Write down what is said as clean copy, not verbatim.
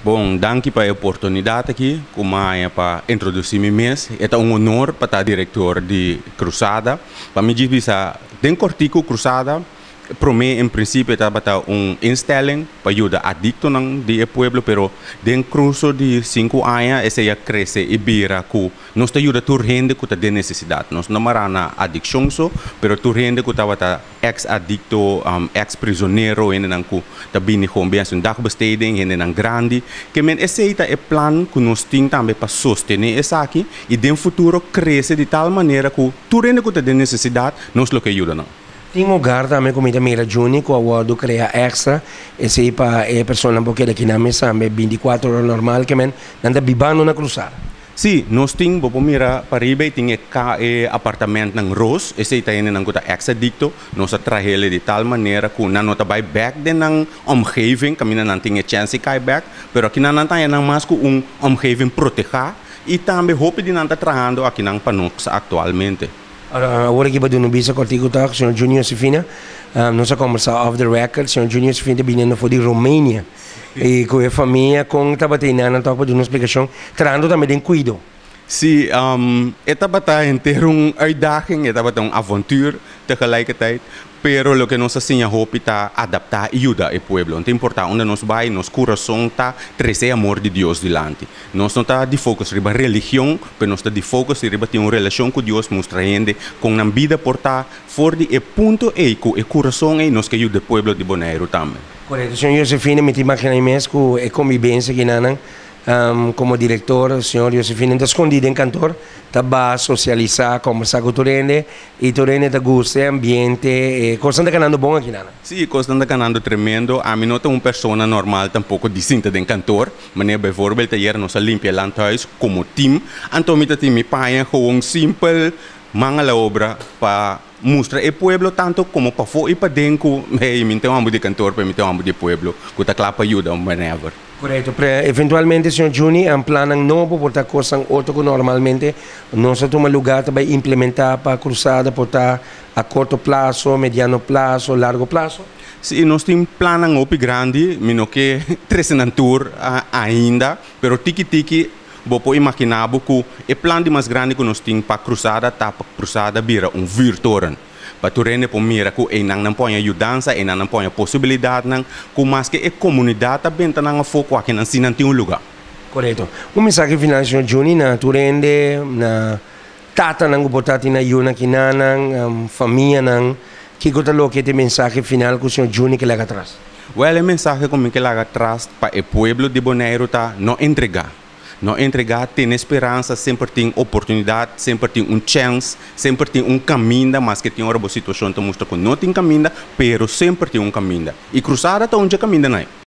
Bon, danki pa e oportunidat aki ku mi a pa introdusí mi mes. Ta un honor pa ta direktor di Krusada. Pa mi bisa, den kòrtiku, Krusada, promé en prinsipio tabata un instelling pa yuda adiktonan di pueblo, pero den kurso di 5 aña esei a krese i bira ku nos ta yuda tur hende ku ta den nesesidat. Nos no mará na adikshon so, pero tur hende ku tabata ex-adikto, ex-prizonero, hendenan ku ta bini gewoon bij een dagbesteding, hendenan grandi. Ke men esei ta e plan ku nos tin tambe pa sostené esaki i den futuro krese di tal manera ku tur hende ku ta den nesesidat, nos lo ke yuda nan. Tin hogar tambe ku mi ta mira, Juni, ku a wòrdu kreá extra, esei pa e persona por keda aki na mes tambe 24 ora normal, ke men nan ta bibando na Krusada. Si, nos tin, bo mira pariba, tin e, e apartamentonan ros, esei ta hendenan ku ta ex-adikto, nos a traha di tal manera ku nan no ta bai back den nan omgeving, kaminda nan tin e chance kai back, pero aki nan nan ta nan mas ku un omgeving protehá i tambe hopi di nan ta trahando akinan pa nos aktualmente. Awor aki pa duna bisa kòrtiku ta, señor Junior Josefina, nos a kombersá off the record, señor Junior Josefina ta biniendo for di Romania. I ku e famia kon tabata nan tok pa duna splikashon, trahando tambe den kuido. Si, e tabata henter un uitdaging, e tabata un avontuur tegelijkertijd. Pero loke nos a siña hopi ta adaptá i yuda e pueblo. No ta importá unda nos bai, nos kurason ta trese amor di Dios dilanti. Nos no ta di focus riba religion, pero nos ta di focus riba tin un relashon ku Dios, mustra hende kon nan bida por ta for di e punto ei ku e kurason ei nos ke yuda e pueblo di Boneiru tambe. Korekto, señor Josefina, mi ta imaginá mes ku e konvivensia akinan, komo direktor, señor Josefina ta skondí den kantor, ta bai sosialisá, kombersá ku tur hende, i tur hende ta gusta e ambiente, kos ta kanando bon akinan. Si, kos ta kanando tremendo. Ami no ta un persona normal tampoko di sinta den kantor. Manera bijvoorbeeld ayera nos a limpia landhuis komo team. Anto mi tatin mi paña gewoon simpel, man a la obra pa mustra e pueblo tantu komo pafó i paden ku hey, mi tin un di kantor, pero mi tin un di pueblo ku ta kla pa yuda whenever. Korekto. Pero eventualmente, señor Juni, un plan nobo por ta kos otro ku normalmente no sa tuma lugá pa implementá pa Krusada por ta a korto plaso, mediano plaso, largo plaso? Si, nos tin plan hopi grandi, mi no ke trese nan tur ainda, pero tiki tiki bo por imaginá ku e plan di mas grandi ku nos tin pa Krusada ta pa Krusada bira un vuurtoren. Pa tur hende por mira ku einan nan por yudansa, einan nan por posibilidatnan, ku maske e komunidat ta benta nan afó ku akinan si nan tin un lugá. Korekto. Un mensahe final, señor Juni, na tur hende, na tatanan ku por ta tin yu akinanan, famianan, kiko ta loke ta e mensahe final ku señor Juni ke laga atras? Well, e mensahe ku mi ke laga atras pa e pueblo di Boneiru ta no entregá. No entregá, tene speransa, semper tin oportunidat, semper tin un chèns, semper tin un kaminda, maske tin ora bo situashon ta mustra ku no tin kaminda, pero semper tin un kaminda. I Krusada ta un kaminda nan.